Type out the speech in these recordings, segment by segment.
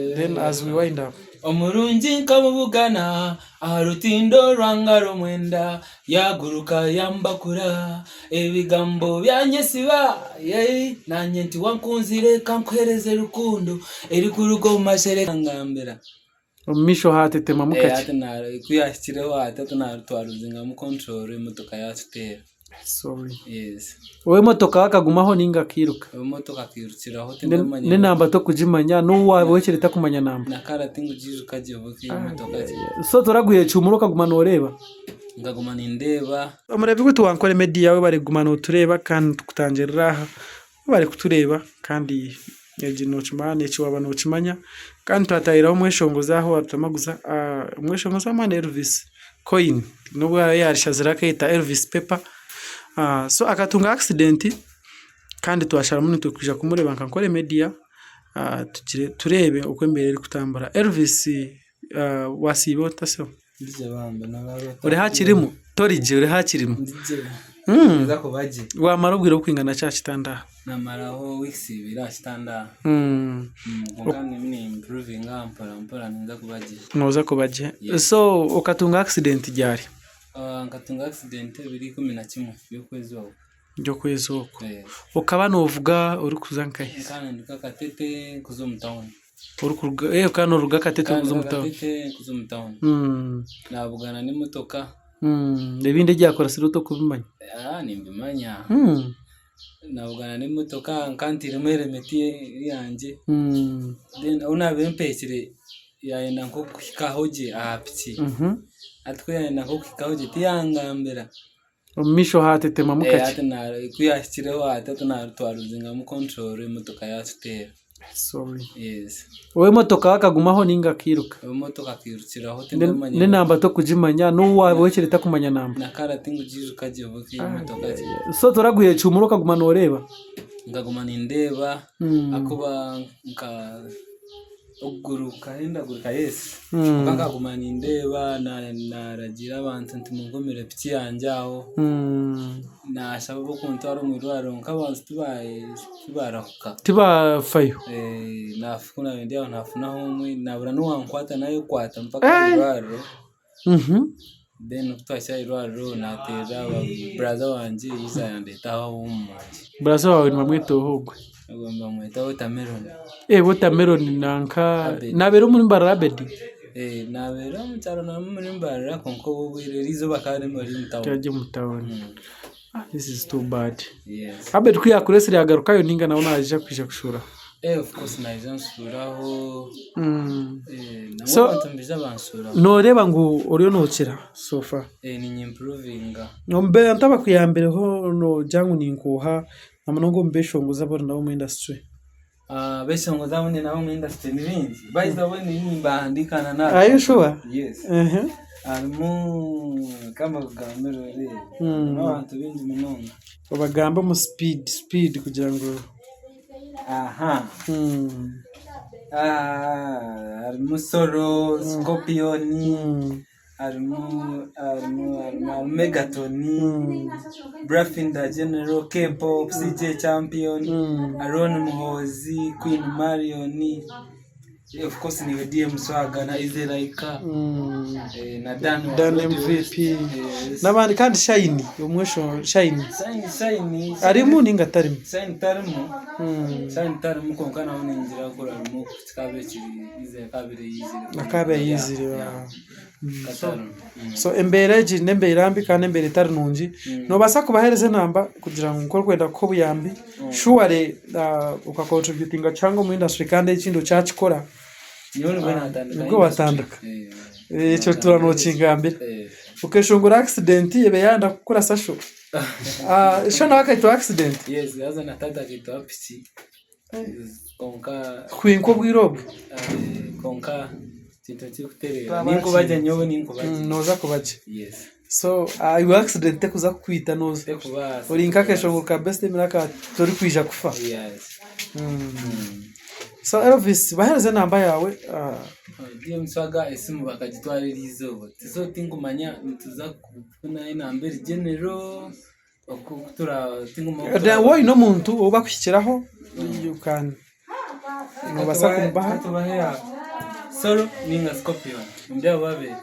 Then as we wind up. Omurungi nkamubugana aha rutindo rwa ngaro mwenda Yaaguruka yambakura ebigambo byanyesiba yei Naanye nti wankunzire ka nkuheereze rukundo erikuruga omu mashereka Ngambira. Omu maisho haatetemamu Eh, kakye. hati na- ku yaahikireho hati hati naatwaruzingamu control emotoka yaatuteera. Sorry. Yes. Ow'emotoka akagumaho ninga akairuka? Ow'emotoka akairukiraho tindamanya. N'enamba tokugimanya n'ou waaba ohikire takumanya namba. Na kara tinkugiijuka gye obu emotoka gye. So toragwire kihuumuro okaguma nooreeba? Nkaguma nindeeba. Omureebi gwaitu wa Ankole Media webare kuguma nootureeba kandi nitukutangirira aha. Webare kutureeba kandi egi nookimanya eki waaba nookimanya kandi twatahiriraho omweshongozi aha owaatutamaguza. Omweshongozi w'amaani Elvis Coin nobu araabe yaarishazire akeeyeta Elvis Paper. So akatunga accident kandi twasharamu nitwe kwija kumureeba nka Ankole Media tugire tureebe oku embeera erikutambura. Elvis wasiiba ota sebo? Ndigye bambi noba Ori hakirimu? Tori gye ori hakirimu? Ndigye. Mm. Nza kuba gye. Wamara obwire bukwingana ki aha kitanda aha? Namaraho weeks ibiri aha kitanda aha. Mm. Kwonka ndimu nimpuruvinga mpora mpora ninza kuba gye. Nooza kuba gye. Yes. So okatunga accident ryari? Ah, nkatunga accident ebiri 11 by'okwezi oku. By'okwezi oku. Yes. Okaba noovuga orikuza nkahi? Nkaba ninduga Katete nkuza omu tawuni. Orikuruga eh okaba nooruga Katete Nkaba orikuza omu ninduga tawuni. Katete nkuza omu tawuni. Mm. Nabugana n'emotoka. Mm. Ebindi ebyakurasire tokubimanya? Ah, nimbimanya. Mm. Nabugana n'emotoka nkaba ntairemu helemeti yangye. Mm. Then ou naabaire mpekire yaayenda nk'okuhikaho gye aha piki. Mhm. Hati ku yaayenda nk'okuhikaho gye tiyangambira. Omu maisho haatetemamu Eh, kakye. hati na- ku yaahikireho hati hati naatwaruzingamu control emotoka yaatuteera. Sorry. Yes. Ow'emotoka akagumaho ninga akairuka? Ow'emotoka akairukiraho tindamanya. N'enamba tokugimanya n'ou waaba ohikire takumanya namba. Na kara tinkugiijuka gye obu emotoka gye. So toragwire kihuumuro okaguma nooreeba? Nkaguma nindeeba Mm. ahakuba nka Okuguru kukahendagurika yes Mm. kwonka nkaguma nindeeba na- naragiira abantu nti mungumire piki yangye aho Mm. nashaba ab'okuntwara omu irwariro kwonka abantu tiba- tibarahuka Tibafayo. Eh, nafu- ku naabaire ndi aho nafunaho omwe nabura n'owankwata nayekwata mpaka aha Eh. irwariro Mhm. Then ku twahika aha irwariro naateerera buraza wangye yaija yandeeta aho omu wangye. Buraza waawe nibamweta oha ogwe? Ogwe nibamweta Watermelon. Eh Watermelon nanka Abedi. naabeera omuri Mbarara Abedi? Eh naabeera omu kyaro namwe omuri Mbarara kwonka obu obwire eriizooba akaba ari omu tawuni. Ari omu tawuni. Ah this is too bad. Yes. Abedi ku yaakureetsire yaagarukayo nainga nawe naija kwija kushuuraho? Eh of course naija nshuuraho. Mm. Eh nabwo So- abantu nibaija banshuuraho. Nooreeba ngu oriyo nookira so far? Eh niinyimpuruvinga. Omu bantu abakuyambireho noogira ngu ninkuuha na munonga omu beeshongozi abu ori nabo omu industry? Ah, abeshongozi abu ndi nabo omu industry ni baingi. By the way nimbahandiikana na. Are you sure? Yes. Ehe. Harimu kambakugambire oreebe. Harimu abantu baingi munonga. Obagambe omu speed speed kugira ngu. Aha. Ah, harimu Solo, Scorpion, harimu harimu harimu harimu Megaton, Brafinda General, K-pop, CJ Champion, Aaron Muhoozi, Queen Marion, of course niiwe DM Swagga na Easy Like eh, na Dan wa Dan Road MVP West. Yes. n'abandi kandi Shine omwesho Shine Shine Shine arimu ninga atarimu Shine tarimu Shine tarimu kwonka nawe ningira ku arimu kikaaba ekiri easy akaabire yizire Akaabaire yizire, Yeah, ah. yeah. Katarimu. So embeera egi n'embeera mbi kandi n'embeera etari nungi. Noobaasa kubaheereza enamba kugira ngu nk'orikwenda kuha obuyambi surely okakontributinga kihango omu industry kandi ekindi okyakikora. Nyowe nibwo naatandika Nibwo watandika. Eh, Ekyo tuura nookingambira. eh. Okeshongora accident ebe yaayenda kukurasa sho. Sho nawe akaitwa accident? Yes, haza na taata akaitwa piki. Kwonka Kwinka obwire obwo? eh, kwonka ekintu ekirikutereera. Ninkubagye nyowe ninkubagye. Nooza kubagye. Yes. So iwe accident tekuza kukwita nooza. Tekubaasa. Ori nk'akeshongoro ka Best Emira aka torikwija kufa. Yes. So Elvis baheereze enamba yaawe. DM Swagga esimu bakagitwara eriizooba. So tinkumanya nituza kufuna enamba eri general oku tura tinkumanya oku Then wowe oine omuntu ou bakuhikiraho you can. Nobaasa kumubaha? Reka tubahe ya Solo ninga Scorpion omuri abo babiri.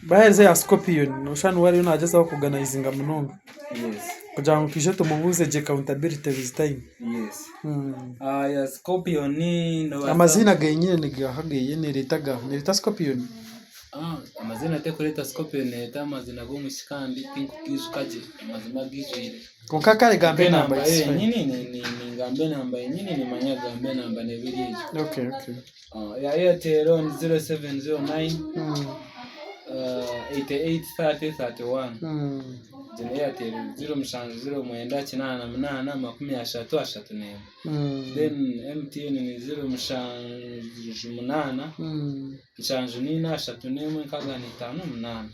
Baheereze eya Scorpion noshusha niwe ariyo nagyezaho ku organizinga munonga Yes. kugira ngu twije tumubuuze gye accountability with time. Yes. Ya Scorpion nobaasa. Amaziina genyine nigaha genyine nereeta gaha? Nereeta Scorpion? Amazina terikureeta Scorpion nereeta amazina g'omwishiki kandi tinkugiijuka gye amazima agaijwire. Kwonka kare gamba enamba Enamba yenyini ningamba enamba yenyini nimanya kugamba enamba neeba eri egyo. Okay, okay. Ya Airtel ni 0709 88 30 31. Egyo ni Airtel 0709 88 30 31. Then MTN ni 078 74 31 65 8.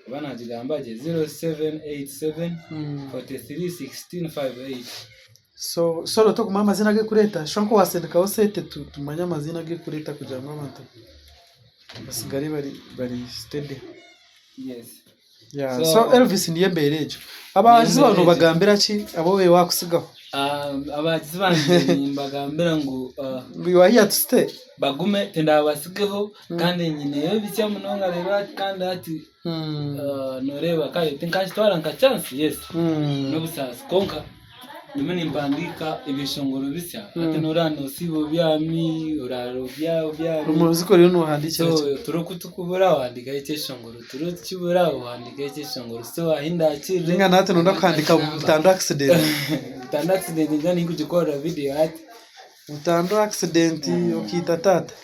Oba naagigamba gye 0787 43 16 58. So Solo tokumanya amazina agerikureeta shusha nkowaasindikaho sente tumanye amazina agerikureeta kugira ngu abantu basigare bari bari steady. Yes. Yeah. So, So Elvis niyo embeera egyo. Abahagizi baawe nobagambira ki abu obaire waakutsigaho? Abahagizi bangye nimbagambira ngu Ngu you are here to stay? Bagume tindabatsigeho kandi nyineyo ebisya munonga reero hati kandi hati noreeba kare tinkakitwara nka chance yes n'obusaasi kwonka ndimu nimpandiika ebyeshongoro bisya hati noreeba nosiiba obyami oraara obyami Omu oriyo nohandiikira so ki? oturo ku tukubura ohandiikaho ekyeshongoro oturo tukibura ohandiikaho ekyeshongoro so ahi ndaakirire Ninga na hati noyenda kuhandiika butandu accident. Butandu accident ninza ninkugikorera video hati. Butandu accident okiita taata.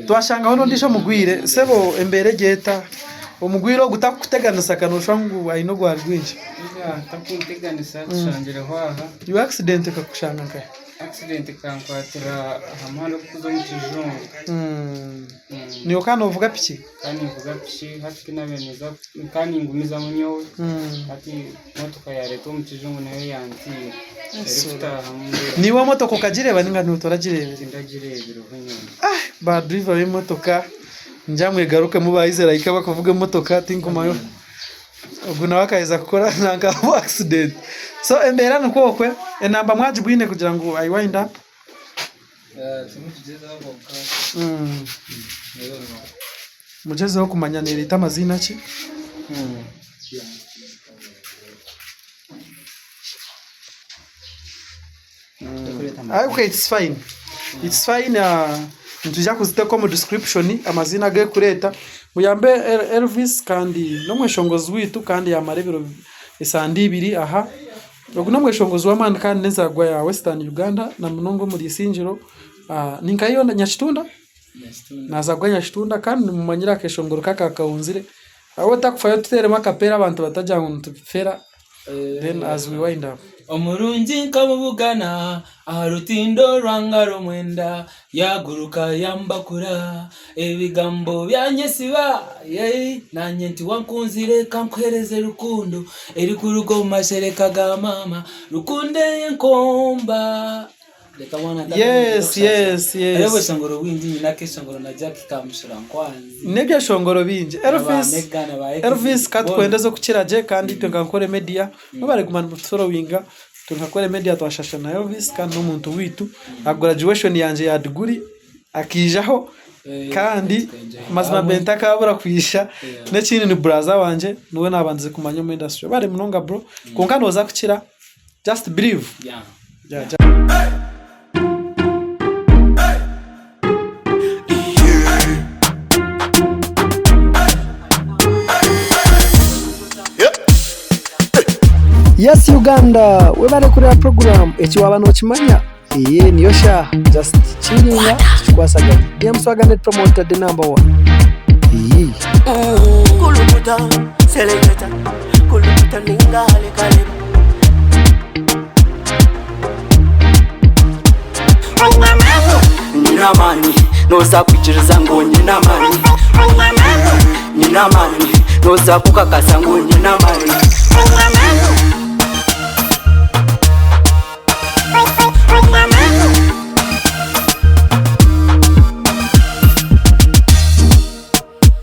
Twashangaho n'ondiijo omugwire, sebo embeera egi eta? Omugwire ogu takukuteganisa ka nooshusha ngu aine ogwari gwingi. Takunteganisa tushangireho aha. Iwe accident ekakushanga nkahi? Accident ekankwatira aha muhanda ogurikuza omu kijungu. Niiwe okaba noovuga piki? Nkaba ninvuga piki hati ku naabaire ninza nkaba ningumizamu nyowe hati motoka yaareetwa omu kijungu nayo yantiira erikutaahamu. Niiwe emotoka okagireeba nainga niiwe toragireebire? Tindagireebireho nyowe. Ba duriva b'emotoka ningira mwegarukemu ba Israel abakuvuga emotoka tinkumanya ogu nawe akaheza kukora nanka accident. So embeera nikwo okwe enamba mwagibwine kugira ngu I wind up. Mugyezeho kumanya nereeta amaziina ki. Okay, it's fine. It's fine. Nitwija kuziteeka omu description amaziina agerikureeta. Muyambe Elvis kandi n'omweshongozi waitu kandi yamara ebiro esande ibiri aha. Ogu n'omweshongozi w'amaani kandi n'enzaarwa ya Western Uganda na munonga omuri Isingiro. Ni nka yoona Nyakitunda? Nazaarwa Nyakitunda kandi nimumanyire akeshongoro ke aka kahunzire. Waaba otakufayo tuteeremu akapeera abantu batagira ngu nitufera then as we wind up. Omurungi nkamubugana aha rutindo rwa ngaro mwenda Yaaguruka yambakura ebigambo byanyesiba yei Naanye nti wankunzire ka nkuheereze rukundo erikuruga omu mashereka ga maama Rukundo ey'enkomba Reka mwana tata Yes, yes, yes. Hariho obweshongoro bwingi nyine akeshongoro na Jackie Kamushura Nkwanzi N'ebyeshongoro bingi. na ba Elvis, Mega na ba X Elvis ka boona. tukwendeze okukira gye kandi itwe nka Nkore Media mwebare kuguma nimutuforowinga Itwe nka Kore Media twashasha na Elvis kandi n'omuntu waitu. Aha graduation yangye ya diguri akaijaho kandi mazima Benta akabura kwija. N'ekindi ni buraza wangye niwe naabandize kumanya omu industry. Webare munonga bro kwonka nooza kukira just believe. Yes Uganda webare kureba program eki waba nokimanya eye niyo shaaha just chillinga tukikwasaganya DM Swaganet promoter the number one iyii. Kulukuta, seleketa, kulukuta ninga hale Nyine amaani noza kwikiriza ngu nyine amaani Nyine amaani noza kukakasa ngu nyine amaani.